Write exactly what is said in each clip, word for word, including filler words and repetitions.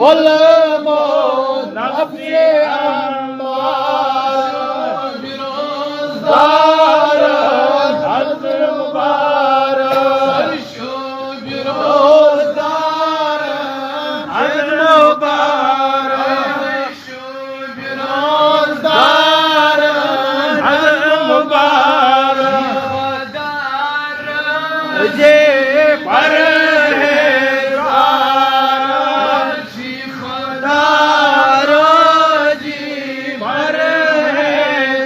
ظلم و نفس امار، دار حضر مبارک، روزدار حضر مبارک، روزدار حضر مبارک، جے پرہیزگار، خدا روزی پرہیزگار،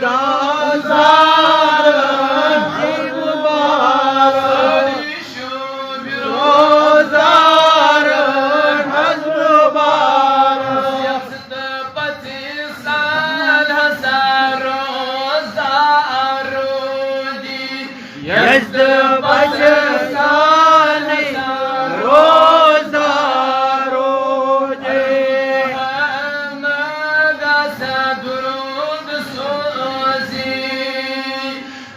روزدار حضر مبارک، روزدار حضر مبارک، سال ہسا روزدار روزی، یزد پچ سال روزدار روزی، محمد ہسا درود سوزی،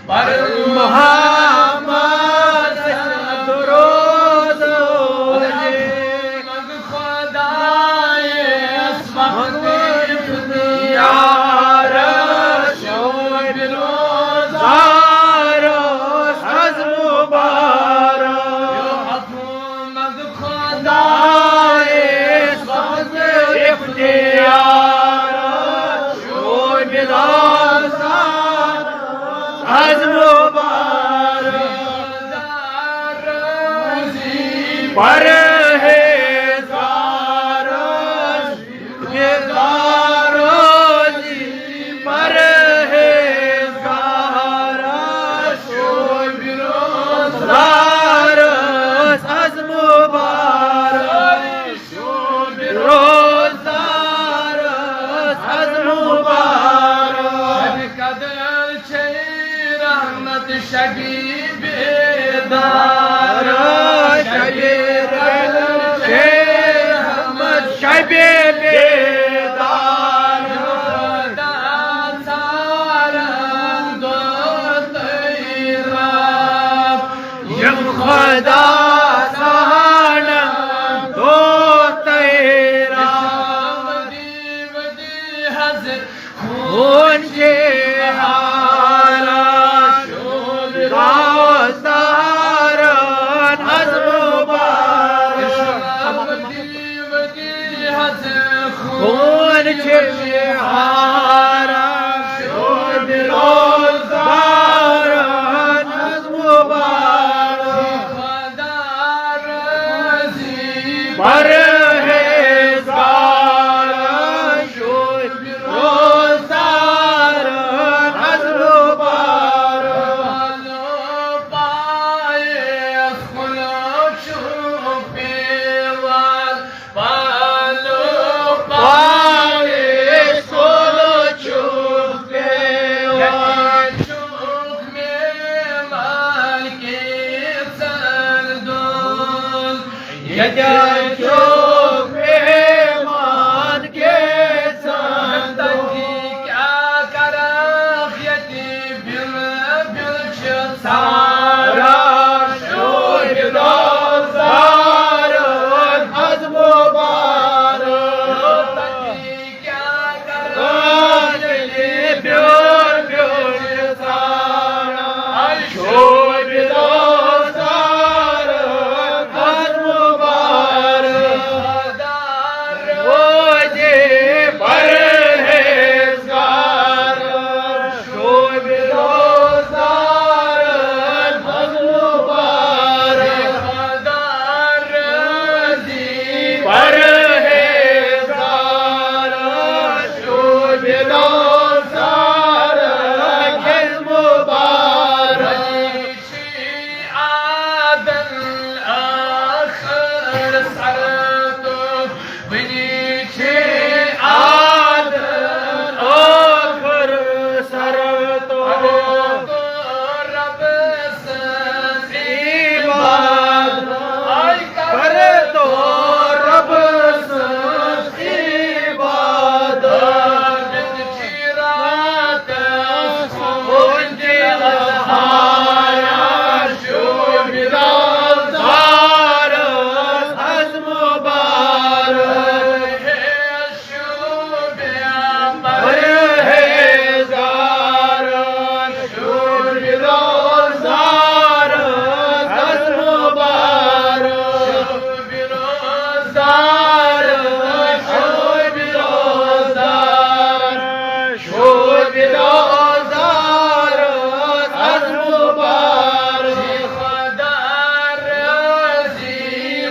پر محمد درود سوزی، خدایس وقت افتیار، شب روزدار از مبارک، محمد خدایس وقت افتیار، شب روزدار از مبارک، پرہیزگار، روزدار، پرہیزگار، شب روزدار از مبارک، شب روزدار از مبارک، شب قدر چھ رحمت شبی بیدار، شبی رحمت شبی بیدار، خدا ژھارن دۄہ تہٕ راتھ، یم خدا ژھارن دۄہ تہٕ راتھ، ودی ودی حضر خون چھ ہاران، شب روزدار از مبارک، ودی ودی حضر خون چھ ہاران، شب روزدار از مبارک، خدا روزی پرہیزگار، شب روزدار از مبارک، پلو پایس کُلو چھُ پیوان، پلو پایس کُلو چھُ پیوان، چھُکھ مہمان کیژن دۄہن، ییٚتہِ چھُکھ مہمان کیژن دۄہن، کیٛاہ کرکھ ییٚتہِ بِل بِل چھِ ژھاران، شوبہِ دار ژھاران از مبارک، یوتن کیٛاہ کرکھ ییٚتہِ بیول بیول چھِ ژھاران، شوبہِ دار ژھاران از مبارک۔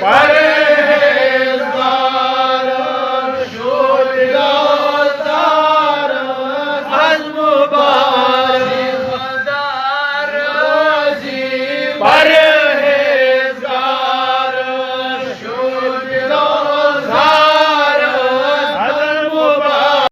Para